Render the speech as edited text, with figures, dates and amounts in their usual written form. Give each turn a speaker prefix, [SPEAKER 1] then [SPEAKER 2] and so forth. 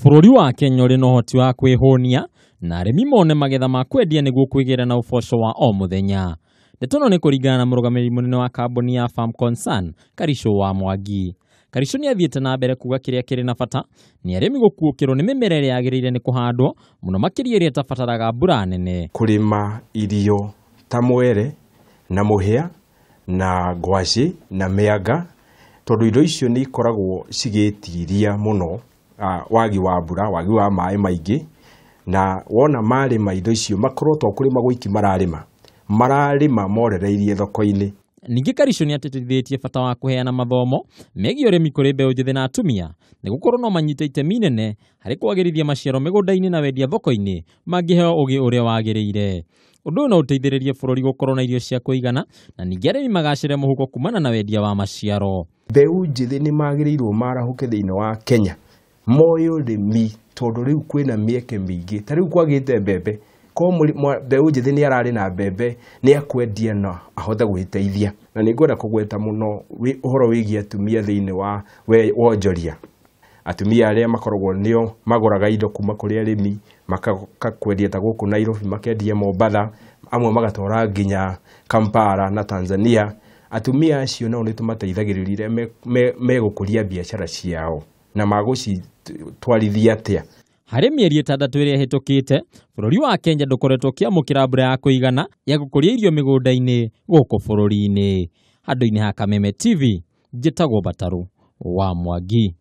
[SPEAKER 1] Bũrũri wa Kenya ũrĩ na ũhoti wa kwĩhũnia na arĩmi mone magetha ma kwendia nĩguo kwĩgĩra na ũboco wa o mũthenya. Ndeto ĩno nĩ kũringana na mũrũgamĩrĩri mũnene wa kambuni ya Farm Concern, Karicũ wa Mwangi. Karicũ nĩ athiĩte na mbere kuga kĩrĩa kĩrĩ na bata nĩ arĩmi gũkuũkĩrwo nĩ mĩmera ĩrĩa yagĩrĩire nĩ kũhandwo mũno makĩria ĩrĩa ĩtabataraga mbura nene.
[SPEAKER 2] Kũrĩma irio ta mwere na mũhĩa na ngwacĩ na mĩanga, tondũ indo icio nĩ ikoragwo cigĩtiria mũno wagi wa mbura, wagi wa maĩ maingĩ, na wona marĩma indo icio makorwo to kũrĩma gwiki mararĩma, mararĩma morereirie thoko-inĩ.
[SPEAKER 1] Ningĩ Karicũ nĩ atĩtĩrithĩtie bata wa kũheana mathomo megiĩ ũrĩmi kũrĩ mbeũ njĩthĩ na atumia nĩ gũkorwo no manyite itemi inene harĩ kwagĩrithia maciaro mĩgũnda-inĩ na wendia thoko-inĩ mangĩheo ũgĩ ũrĩa wagĩrĩire. Ũndũ ũyũ no ũteithĩrĩrie bũrũri gũkorwo na irio cia kũigana na ningĩ arĩmi magacĩre mũhuko kumana na wendia wa maciaro.
[SPEAKER 2] Mbeũ njĩthĩ nĩ magĩrĩirwo marahũke thĩinĩ wa Kenya moe ũrĩmi tondũ rĩu kwĩna mĩeke mĩingĩ. Ta rĩu kwagĩte mbembe, korwo mbeũ njĩthĩ nĩ ararĩ na mbembe nĩ akwendia na ahote gwĩteithia. Na nĩ ngwenda kũgweta mũno ũhoro wĩgiĩ atumia thĩinĩ wa wonjoria. Atumia arĩa makoragwo nĩo magũraga indo kuma kũrĩ arĩmi, makoka kwendia ta gũkũ Nairobi, makendia Mombatha, amwe magatwara nginya Kampala na Tanzania. Atumia acio nao nĩ tũmateithagĩrĩria megũkũria biacara ciao na magũcitwarithia atĩa.
[SPEAKER 1] Harĩ mĩeri 6 ĩrĩa ĩhĩtũkĩte, bũrũri wa Kenya ndũkoretwo ũkĩamũkĩra mbura ya kũigana ya gũkũria irio mĩgũnda-inĩ gũkũ bũrũri-inĩ. Handũ-inĩ ha Kameme TV, njĩtagwo Batarũ wa Mwangi.